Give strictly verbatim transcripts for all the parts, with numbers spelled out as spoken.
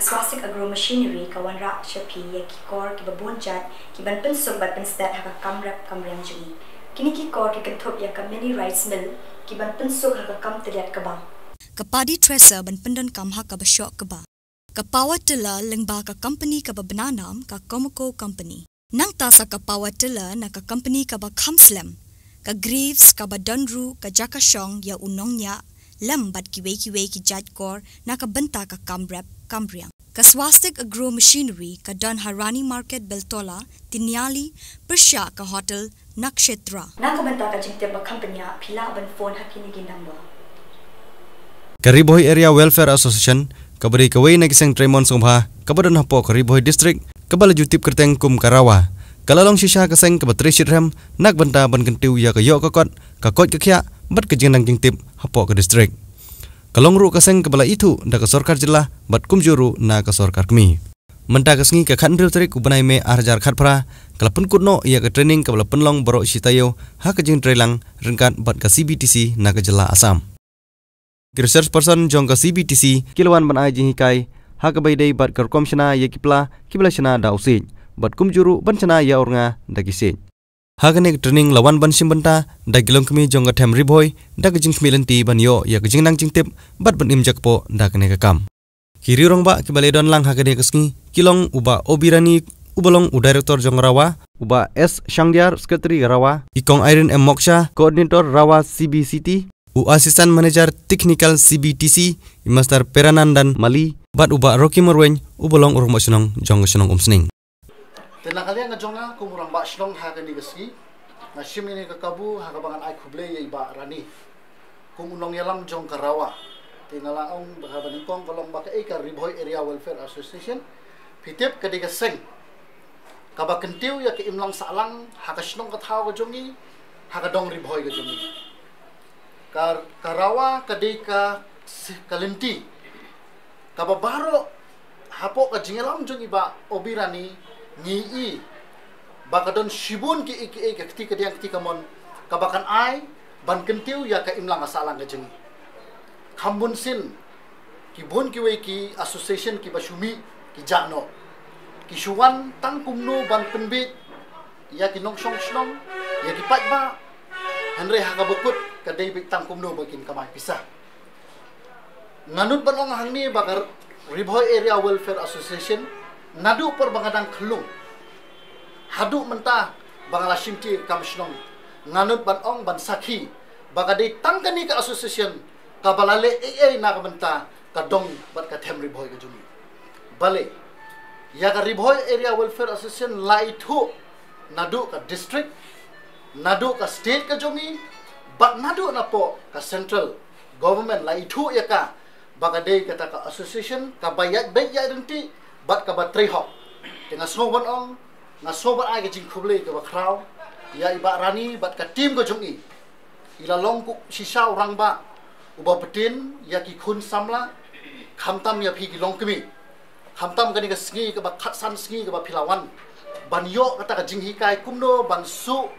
Swastik Agro Machinery ka wanrah sha phi ïa ki kor kiba bun jait ki ban pynsuk bad pynstet ha ka kam rep kam riang jong ngi. Kine ki kor ki kynthup ïa ka mini rice mill ki ban pynsuk ha ka kam tylliat kaba. Ka paddy thresher ban pyndonkam ha kaba shoh kaba. Ka power tiller lyngba ka company kaba bna nam ka Comaco Company. Nangta sa ka power tiller na ka company kaba kham slem. Ka Graves kaba don ruh ka jaka shong ïa u nongñiah lem bad kiwei kiwei ki jait kor na ka bynta ka kam rep kam riang. Ka Swastik Agro Machinery ka don ha Rani Market Beltola, Tiniali, pyrshah ka hotel Nakshetra. Na ka bynta ka jingtip ba kham bniah phi lah ban phone ha kine ki number. Ka Ri Bhoi Area Welfare Association kaba dei kawei na ki seng trei mon sngewbha kaba don hapoh ka Ri Bhoi District kaba la ju tip kyrteng kum ka RAWA, ka la long shisha ka seng kaba trei shitrhem na ka bynta ban kyntiew ïa ka ïoh ka kot, ka koit ka khiah bad ka jingnang jingtip hapoh ka district. Ka long ruh ka seng kaba la ithuh da ka sorkar jylla bad kumjuh ruh na ka sorkar kmie. Mynta ka sngi ka khathynriew tarik u bnai May ar hajar khatphra ka la pynkut noh ïa ka training kaba la pynlong baroh shi taïew ha ka jingtreilang ryngkat bad ka C B T C na ka jylla Assam. Ki resource person jong ka C B T C ki la wan ban ai jinghikai ha kaba ïadei bad ka rukom shna ïa ki pla kiba la shna da u siej bad kumjuh ruh ban shna ïa u rnga da ki siej. Ha kane ka training la wan ban shim bynta da ki longkmie jong ka them Ri Bhoi da ka jingkhmih lynti ban ïoh ïa ka jingnang jingtip bad ban im jakpoh da kane ka kam. Ki riew rangbah kiba la don lang ha kane ka sngi ki long u Bah Obirani uba long u director jong RAWA, u Bah S Shangdiar, secretary RAWA, i Kong Irene M Moksha, coordinator RAWA C B C T, u assistant manager technical C B T C, i Master Peranandan Mali bad u Bah Rocky Marwein uba long u rangbah shnong jong ka shnong Umsning. Te na ka liang ka jong nga kum u rangbah shnong ha kane ka sngi, nga shim ïa kane ka kabu ha kaba ngan ai khublei ïa i Bah Rani kum u nongïalam jong ka RAWA. Te nga la ong ba kaba nyngkong ka long ba kaei ka Ri Bhoi Area Welfare Association. Phi tip ka dei ka seng kaba kyntiew ïa ka imlang sahlang ha ka shnong ka thaw ka jong ngi, ha ka dong Ri Bhoi ka jong ngi. Ka, ka RAWA ka dei ka, ka lynti kaba baroh hapoh ka jingïalam jong i Bah Obirani ngi i ba ka don shibun kiei kiei ka kti kadiang kti kamon kaba kan ai ban kyntiew ïa ka imlang ka sahlang ka jong ngi. Kham bun sien ki bun kiwei ki association kiba shu mih ki jah noh, ki shu wan tang kumno ban pynbiej ïa ki nongshong shnong, ïa ki paidbah. Hynrei ha kaba kut ka dei beit tang kumno ba kin kamai pisa. Nga nud ban ong hangne ba ka Ri Bhoi Area Welfare Association naduh por ba nga dang khyllung haduh mynta ba nga la shimti kam shnong, nga nud ban ong ban sakhi ba ka dei tang kane ka association kaba la leh ei ei na ka bynta ka dong bad ka them Ri Bhoi ka jong ngi. Balei? Ïa ka Ri Bhoi Area Welfare Association la ithuh naduh ka district, naduh ka state ka jong ngi bad naduh napoh ka central government la ithuh ïa ka ba ka dei kata ka association kaba ïaid beit ïaid ryntih bad kaba trei hok. Te nga sngew ban ong, nga sngew ban ai ka jingkhublei kaba khraw ïa i Bah Rani bad ka team ka jong i. I la long kum shisha u rangbah uba pynbeit ïa ki khun samla, khamtam ïa phi ki longkmie, khamtam kane ka sngi kaba khatsan sngi kaba phi la wan ban ïoh kata ka jinghikai kumno ban suh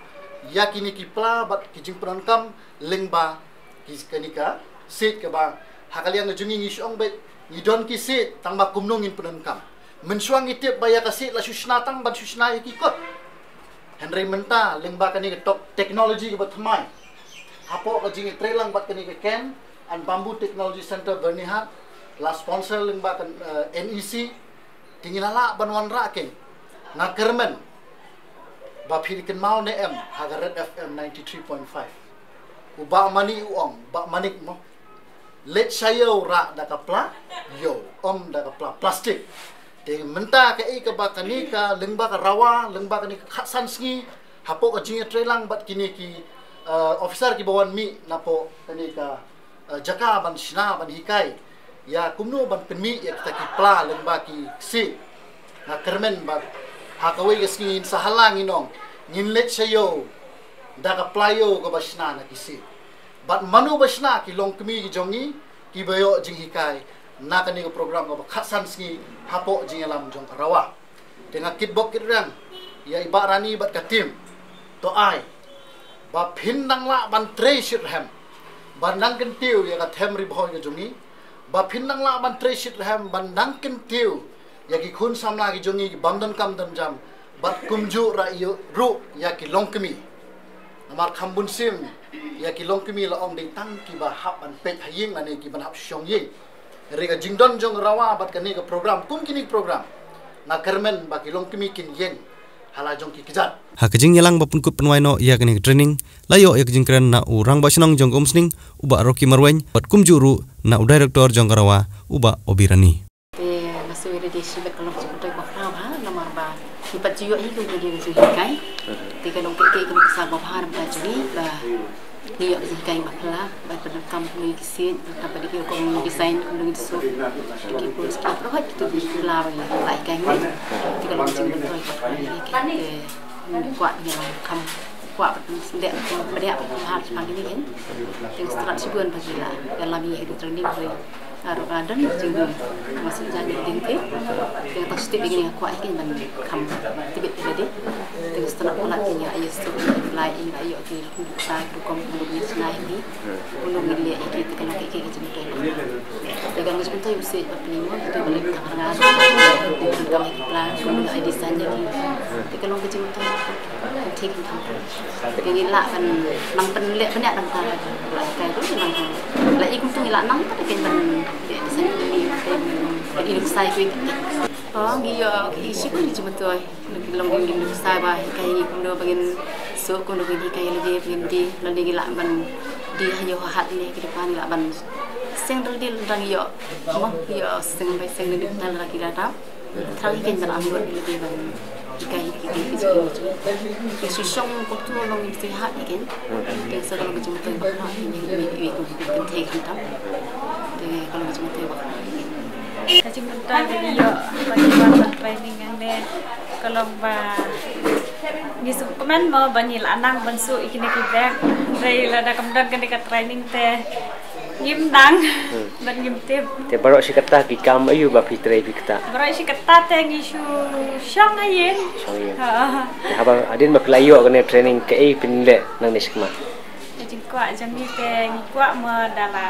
ïa kine ki pla bad ki jingpyndonkam lyngba ki kane ka siej kaba ha ka liang ka jong ngi ngi shu ong beit ngi don ki siej tang ba kumno ngin pyndonkam. Mynshuwa ngi tip ba ïa ka siej la shu shna tang ban shu shna ïa ki kot. Hynrei mynta lyngba kane ka tok technology kaba thymmai hapoh ka jingïatreilang bad kane ka Can and Bamboo Technology Center Byrnihat la sponsor lyngba ka, eh, N E C, te ngi la lah ban wanrah keiñ. Nga kyrmen ba phi kynmaw ne em ha ka Red F M ninety-three point five u Bah Mani u ong, Bah Manik mo, leit sha ïew rah da ka pla ïew, ym da ka pla plastik. Te mynta kaei kaba kane ka lyngba ka RAWA, lyngba kane ka khatsan sngi hapoh ka jingïatreilang bad kine ki, eh, officer kiba wan mih napoh kane ka, eh, jaka ban shna ban hikai ïa kumno ban pynmih ïa kita ki pla lyngba ki siej. Nga kyrmen ba ha kawei ka sngi ngin sa hala ngin ong ngin leit sha ïew da ka pla ïew kaba shna na ki siej. Bad mano ba shna? Ki longkmie ki jong ngi kiba ïoh jinghikai na kane ka program kaba khatsan sngi hapoh jingïalam jong ka RAWA. Te nga kitbok kitrwiang ïa i Bah Rani bad ka team, to ai ba phin nang lah ban trei shitrhem ban nang kyntiew ïa ka them Ri Bhoi ka jong ngi Ba phin nang lah ban trei shitrhem ban nang kyntiew ïa ki khun samla ki jong ngi ki bym don kam don jam, bad kumjuh ruh ïa ki longkmie. Namar kham bun sien ïa ki longkmie la ong dei tang kiba hap ban peit ha ïing lane kiban hap shong ïing. Hynrei ka jingdon jong Rawa bad kane ka program, kum kine ki program, nga kyrmen ba ki longkmie kin ïeng ha la jong ki kjat. Ha ka jingïalang ba pynkut pynwai noh ïa kane ka training, la ïoh ïa ka jingkren na u Rangbah Shnong jong ka Umsning, u Bah Rocky Marwein, bad kumjuh ruh na u Director jong ka Rawa, u Bah Obirani. Te nga sngew ïa lade shibit ka long ka jingmyntoi kaba khraw bha, namar ba ngi pat ju ïoh hi ka jinghikai. Te ka long kaei kaei kaba khraw bha namar ka jong ngi ba ngi ïoh ka jinghikai ba phylla, ba pyndonkam kumno ki siej, ba pyndonkam ki rukom design, kumno ki suh, ki pul, ki pyndonkam kito ki phylla ba ngi la hikai ngi. Te ka long ka jingmyntoi kaba khraw ïa ngi. Te ngi kwah ngi long kham kwah ban sdang ban ïa ban ha shaphang kine ki. Te nga sngewthuh shibun ba ngi la ïalam ïa ki training hynrei ruh ka don ka jingdon. Nga sngewthuh jingdon te. Te nga tang shu tip ïa kine nga kwah ïa kine ban kham tbit ïa lade. Te nga sngewthuh palat ïa ïa sdang ïa la ïa ïa ki sa ki rukom kumno ngi shna ïa ki. Kumno ngi leh ïa ki te ka long kaei kaei ka jingmyntoi. Te ka long ka jingmyntoi u siej ba pynmih mo, te ba leh tang rnga, te pyndonkam ïa ki pla, kumno ngi ai design ïa ki. Te ka long ka jingmyntoi. Te ngi lah ban nang pynleh pynïaid nangta la kai tu nang la i kumtu ngi lah nang ta kin ban leh design ni kin inu sai tu. Oh, ngi ïoh ki shibun ki jingmyntoi. Ngi long ngi ngi sai ba hikai ngi kumno ba ngin suh kumno ba ngin hikai lade ba ngin die lane ngi lah ban die ha ïoh ha hat ne ki depan ngi lah ban seng dal die dang ïoh mo ïoh seng bai seng ne dal ra ki la tap. Thrang hi kein ban angnud ïa lade ban hikai ïa ki, ïa ki, ïa ki, ïa ki. Ïa ki shu shong kumtu long ïa ki hat hi kein. Te sa ka long ka jingmyntoi ba khraw ïa ngi, ïa ngi, ïa ngi kum ki kynthei khamtam. Te ka long ka jingmyntoi ba khraw ïa ngi. Ka jingmyntoi ba ngi ïoh ba ngi wan ban training hangne ka long ba ngi sngewkmen mo ba ngi la nang ban suh ïa kine ki bag. Hynrei lada kam don kane ka training te ngim nang. Hmm. Bad ngim tip. Te baroh shi katta ki kam aïu ba phi trei phi ktah? Baroh shi katta te ngi shu shong ha ïing. Shong ha ïing. Ha. Te haba hadien ba phi la ïoh kane training kaei phin leh nangne shakhmat? Ka jingkwah jong ngi te ngi kwah mo da la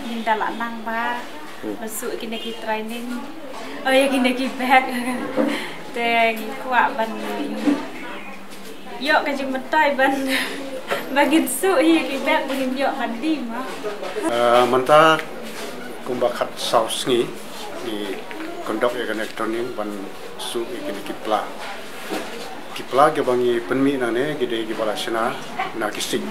ngin da la nang ba. Hmm. Ban suh kine ki training. Oh, ïa kine ki bag. Te ngi kwah ban ïoh ka jingmyntoi ban, ba ngin suh hi ki bag ba ngin ïoh ban die mo. Eh, mynta kumba khatsaw sngi ngi conduct ïa kane ka training ban suh ïa kine ki pla. Ki pla kiba ngi pynmih nangne ki dei kiba la shna na ki siej.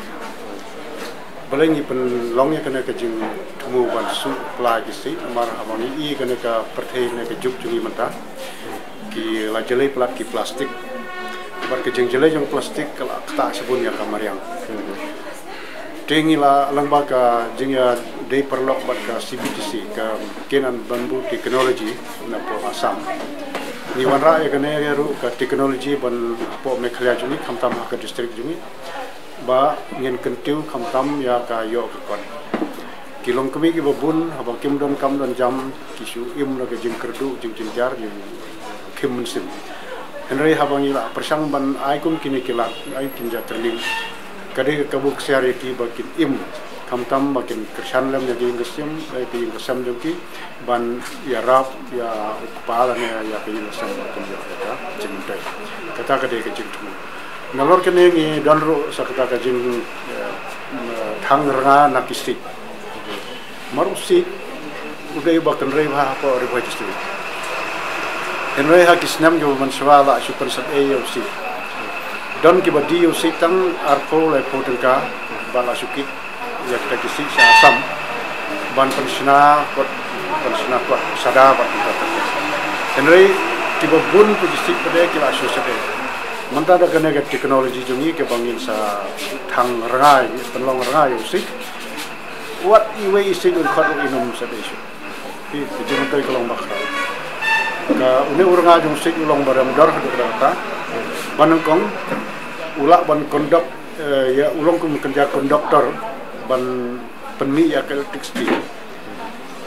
Balei ngi pynlong ïa kane ka jingthmu ban suh pla ki siej, namar haba ngi i kane ka pyrthei ne ka juk jong ngi mynta, ki la jlei palat ki plastik. Bad ka jingjlei jong plastik ka la ktah shibun ïa ka mariang. Te ngi la lyngba ka jingïadei paralok bad ka C B T C, ka Cane and Bamboo Technology na poh Assam, ngi wanrah ïa kane ruh ka technology ban hapoh Meghalaya jong ngi, khamtam ha ka district jong ngi. Ba ngin kyntiew khamtam ïa ka ïoh ka kot. Ki longkmie kiba bun haba kim don kam don jam ki shu im na ka jingkyrduh jingjynjar jingkhim mynsiem. Hynrei haba ngi la pyrshang ban ai kum kine ki lad, ai kin ja training, ka dei ka kabu ksiar ïa ki ba kin im khamtam ba kin kyrshan lem ïa ki ïing ki sem, ïa ki ïing ki sem jong ki. Ban ïarap ïa u kpa lane ïa ka ïing ka sem ba kin ïoh ïa ka jingmyntoi. Kata ka dei ka jingthmu. Nalor kane ngi don ruh sa kata ka jing, eh, thang rnga na ki siej. Namar u siej u dei uba kynrei bha hapoh Ri Bhoi District. Hynrei ha ki snem kiba mynshuwa la shu pynsep ei ïa u siej. Don kiba die ïa u siej tang arphew laiphew tyngka ba la shu kit ïa kita ki siej sha Assam ban pynshna kot, pynshna kot sada bad kita. Hynrei kiba bun ki siej pat de ki la shu sep ei. Mynta da kane ka technology jong ngi kaba ngin sa thang rnga, pynlong rnga ïa u siej. Wat iwei i siej un khot ruh in ym sep ei shuh. Phi, ka jingmyntoi ka long ba khraw. Ka une u rnga jong u siej u long ba rem dor haduh katta katta. Ba nyngkong u lah ban conduct, eh, ïa u long kum kynja conductor ban pynmih ïa ka electricity.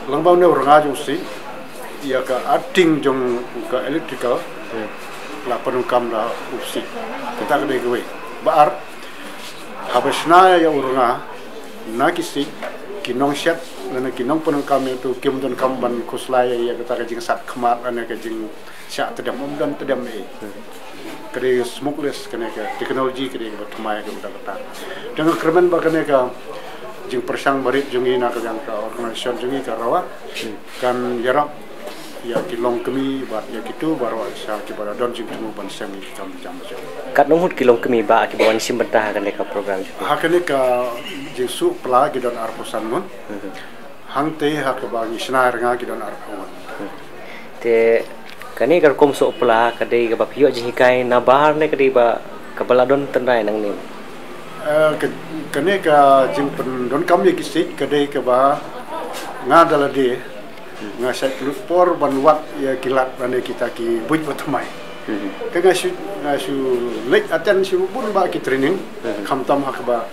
Lyngba une u rnga jong u siej ïa ka earthing jong ka electrical la pyndonkam da u siej. Kata ka dei kawei. Ba ar, haba shna ïa u rnga na ki siej, ki nongshet Lane ki nongpyndonkam ïa tu kim donkam ban khuslai ïa kata ka jingsat khmat lane ka jingshah tdem, ym don tdem ei. Ka dei smokeless, kane ka technology ka dei kaba thymmai kaba da kata. Te nga kyrmen ba kane ka jingpyrshang barit jong ngi na ka liang ka organisation jong ngi ka RAWA kan ïarap ïa ki longkmie bad ïa kito baroh sha kiba la don jingthmu ban shem ïa ki kam jam jam. Katno ngut ki longkmie ba kiba wan shim bynta ha kane ka program? Ha kane ka jingsuh pla ki don arphew san ngut. Hangtei ha kaba ngi shna ïa nga ki don arphew ngut. Te kane ka rukom suh pla ka dei kaba phi ïoh jinghikai nabar ne ka dei ba kaba la don tynrai nangne? Eh, ka, kane ka jingpyndonkam ïa ki siej ka dei kaba nga da lade nga shait lut por ban wad ïa ki lad lane kita ki buit ba thymmai. Te nga shu, nga shu leit attend shu bun bah ki training, khamtam ha kaba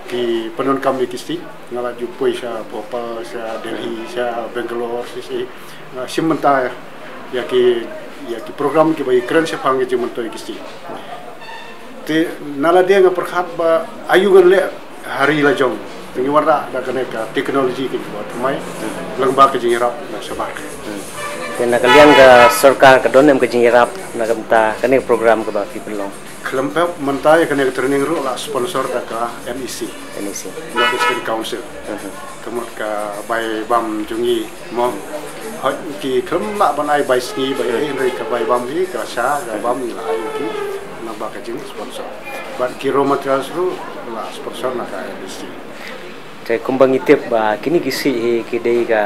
ki pyndonkam ïa ki siej. Nga la ju poi sha Bhopal, sha Delhi, sha Bangalore, shisha. Nga shim bynta ïa ki, ïa ki program kiba ïakren shaphang ka jingmyntoi ki siej. Te na lade nga pyrkhat ba aïu ngan leh ha ri la jong. Te ngi wanrah da kane ka technology kaba thymmai lyngba ka jingïarap na shabar. Te na ka liang ka sorkar ka don em ka jingïarap na ka bynta kane ka program kaba phi pynlong? Khlem pep, mynta ïa kane ka training ruh la sponsor da ka NEC. NEC. North Eastern Council. Ka mut ka bai bam jong ngi mo. Hooid ki khlem lah ban ai bai sngi bai ei, hynrei ka bai bam hi ka sha ka bam ngi la ai ki. Naba ka jingsponsor. Bad ki raw materials ruh la sponsor na ka NEC. Te kumba ngi tip ba kine ki siej hi ki dei ka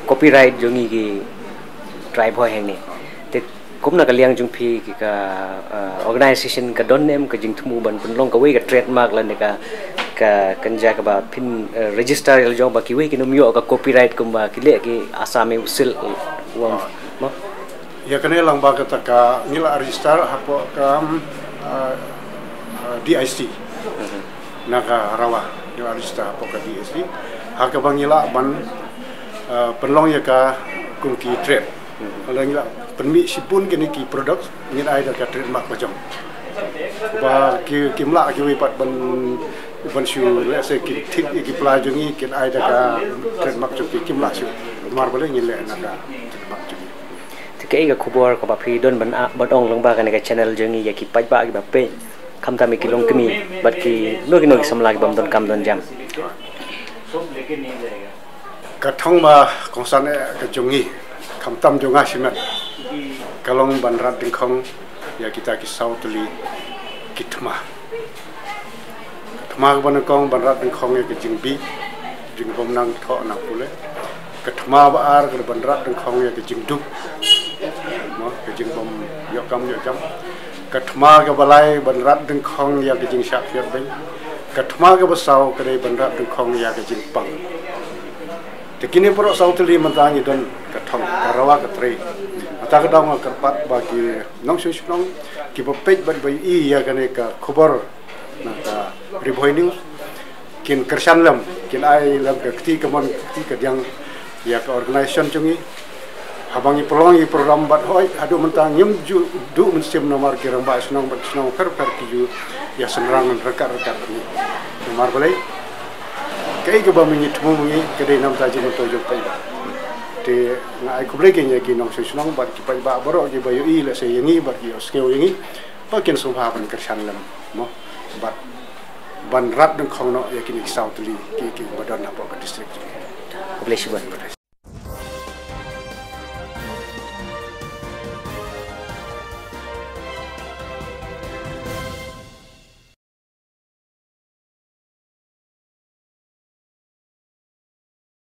copyright jong ngi ki Tribhuai hangne. Te kum na ka liang jong phi ki ka, uh, organisation ka don em ka jingthmu ban pynlong kawei ka trademark lane ka, ka kynja kaba phin, uh, register ïa la jong ba kiwei kin ym ïoh ka copyright kumba ki leh ki Assam, u silk worm mo? Ïa kane lyngba kata ka ngi la register hapoh ka, um, uh, uh, DIC. Na ka RAWA ngi la register hapoh ka DIC. Ha kaba ngi lah ban, uh, pynlong ïa ka kum ki trade. Lada ngi la pynmih shibun kine ki product ngin ai da ka trademark la jong. Ba ki, kim lah kiwei pat ban, ban shu, let's say, ki thied ïa ki pla jong ngi kin ai da ka trademark jong ki, kim lah shuh. Namar balei ngin leh na ka trademark jong ngi. Te kaei ka khubor kaba phi don ban, ah, ban ong lyngba kane ka channel jong ngi ïa ki paidbah kiba peit, khamtam ïa ki longkmie bad kino kino ki samla ki bym don kam don jam? Ka thong ba kongsan eh ka jong ngi, khamtam jong nga shimet, ka long ban rat dyngkhong ïa kita ki saw tylli ki thma. Ka thma kaba nyngkong ban rat dyngkhong ïa ka jingbih, jingbym nang thoh nang pule. Ka thma ba ar ka ban rat dyngkhong ïa ka jingduk, mo, ka jingbym ïoh kam ïoh jam. Ka thma kaba lai ban rat dyngkhong ïa ka jingshah khiot beiñ. Ka thma kaba saw ka dei ban rat dyngkhong ïa ka jingpang. Te kine baroh saw tylli mynta ngi don ka thong, ka RAWA ka trei. Mynta ka daw nga kyrpad ba ki nongshong shnong kiba peit bad ba ïohi ïa kane ka khubor na ka Ri Bhoi News kin kyrshan lem, kin ai lem ka kti kamon, ka kti kadiang ïa ka organisation jong ngi. Haba ngi pynlong ïa ki program bad hooid haduh mynta ngim ju duh mynsiem namar ki rangbah shnong bad shnong pher pher ki ju ïa synrang ryngkat ryngkat bad ngi. Namar balei? Kaei kaba ma ngi thmu ma ngi ka dei namar ka jingmyntoi jong paidbah. Te nga ai khublei kein ïa ki nongshong shnong bad ki paidbah baroh kiba ïohi lehse ïa ngi bad ki ïohsngew ïa ngi ba kin sngewbha ban kyrshan lem mo, bad ban rat dyngkhong noh ïa kine ki saw tylli ki, kiba don hapoh ka district jong ngi. Khublei shibun.